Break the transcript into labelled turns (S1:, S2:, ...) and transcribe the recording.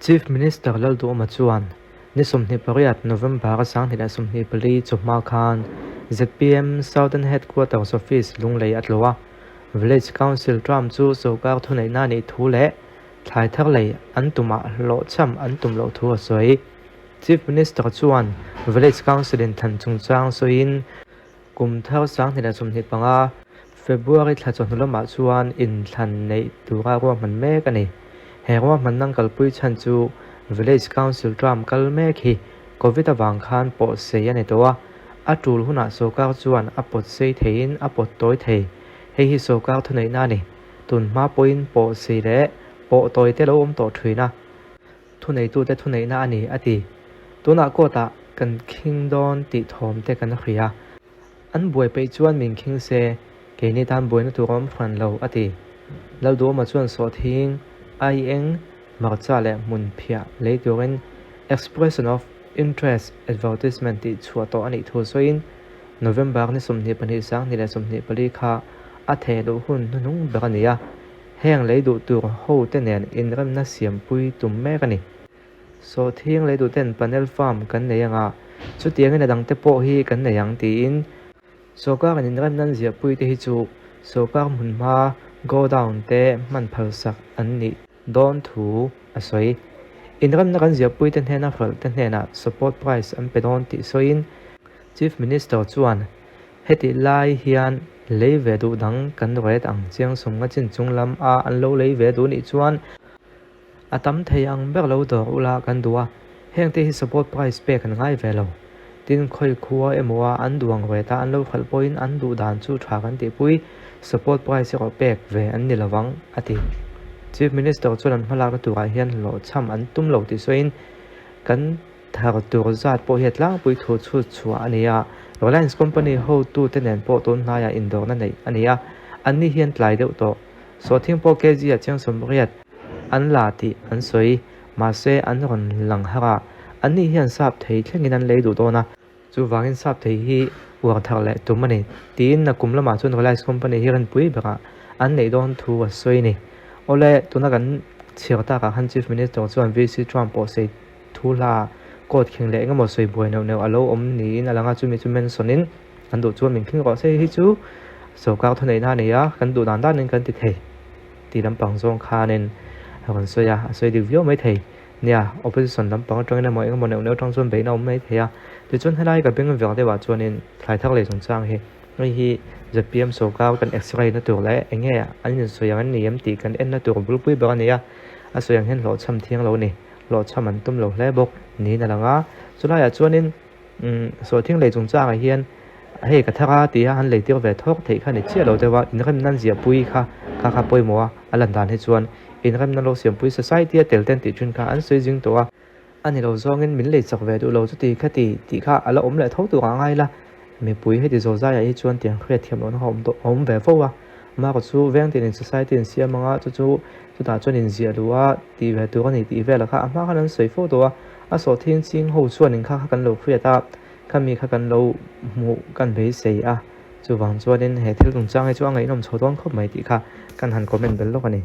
S1: Chief Minister Lalduhawma chuan ni 28 November a 2024 chawhma khan zpm Southern Headquarters Office Lunglei a tlawh a, Village Council term chu sawrkar thuneihna a nih thu leh thlai thar lei an tumah hlawhchham an tum loh thu a sawi. Chief Minister chuan Village Council inthlan chungchang sawiin, Kum thar 2025, February thla chawhnu lamah chuan inthlan neih tura ruahman mek a ni. He ruahman nang kalpui chhan chu Village Council term kal mek hi Covid avang khan pawh sei a ni tawh a, a tul hunah sawrkar chuan a pawt sei theiin a pawt tawi thei. Hei hi sawrkar thuneihna a ni. Tun hma pawhin pawh sei leh pawh tawi te lo awm tawh thin a. Thuneitute thuneihna a ni, a ti. Tunah court-ah kan khing dawn tih thawm te kan hria. An buai peih chuan min khing se, keini tan buaina tur a awm hran lo, a ti. Lalduhawma chuan sawhthing, aieng, hmarcha leh hmun phiah lei turin Expression of Interest Advertisement tih chhuah tawh a nih thu sawiin, November ni 22 2024 kha a thehluh hun hnuhnung ber a ni a. Heng lei duh tur ho te nen inremna siampui tum mek a ni. Sawhthing lei duh ten panel farm kan nei anga, chutiangin a dangte pawh hi kan nei ang tiin sawrkarin inremna an ziahpui te hi chu sawrkar hmunhma godown te hman phalsak an nih dawn thu a sawi. Inremna kan ziahpui te hnena hralh te hnenah support price an pe dawn tih sawiin Chief Minister chuan Hetih lai hian lei ve duh dang kan ret ang chiang sum nga chin chung lam a an lo lei ve duh nih chuan a tam thei ang ber lo dawr ula kan duh a, heng te hi support price pek an ngai ve lo. Tin, khawi khua emaw a an duh ang ret a an lo khalh pawhin an duh dan chu tha kan tihpui, support price erawh pek ve an ni lovang, a ti. Chief Minister chuan an hmalakna turah hian hlawhchham an tum lo tih sawiin kan Thar tur zat pawh hi a tlangpui thu chhut chhuah a ni a, Reliance company hotute nen pawh tun hnaiah indawrna neih a ni a, anni hian tlai deuh tawh. Sawhthing pawh kg ah chiang 80 an la tih an sawi, mahse an rawn lang har a, anni hian sap thei thlengin an lei duh dawn a, chuvangin sap thei hi uar thar leh tum a ni, tiin nakum lamah chuan Reliance company hi rinpui berah an neih dawn thu a sawi a ni. Awle, tuna kan chhiar takah khan Chief Minister chuan VC Trump pawh sei Thu hla court khing leh engemaw sawi buai neuh neuh a lo awm niin a lang a, chumi chu mention in kan duh chuan min khing rawh se hi chu sawrkar thuneihna a nei a, kan duh dan danin kan ti thei tih lampang zawng khanin a rawn sawi a, a sawi dik viau mai thei. Nia, opposition lampang atangin emaw engemaw neuh neuh atang chuan beihna a awm mai thei a, tichuan helai ka beng vek deuhah chuanin thlai thar leh chungchang hi hei hi zpm sawrkar kan x-ray na tur leh eng nge an insawi ang an ni em tih kan enna tur bulpui ber a ni a, a sawi ang hian hlawhchham thiang lo a ni. Hlawhchham an tum lo hle bawk niin a lang a, chulaiah chuanin umm sawhthing lei chungchangah hian hei ka thar a tia han lei tir ve thawk theih kha a ni chiah lo deuh a, inremna an ziahpui kha kha kha pawimawh a, a lan dan hi chuan inremna lo siampui society a tel ten tih thin kha an sawi zing tawh a, a ni lo zawngin min lei chak ve duh lo chuti kha ti tih kha a la awm leh tho tur ah ngai la, mipui heti zawh zaiah hi chuan tiang hriat thiam lohna kha a awm tawh a awm ve fo a. Mark chu veng tin in society in siam anga chu chu chutah chuan in ziah luh a tih ve tur a ni tih velah kha a hma khan an sawi fo tawh a, a sawhthing ching ho chuan in kha kha kan lo hriat a, khami kha kan lo hmuh kan beisei a, chuvang chuanin he thil chungchang hi chu a ngaihnawm chho dawn khawp mai tih kha kan han comment belh lawk a ni.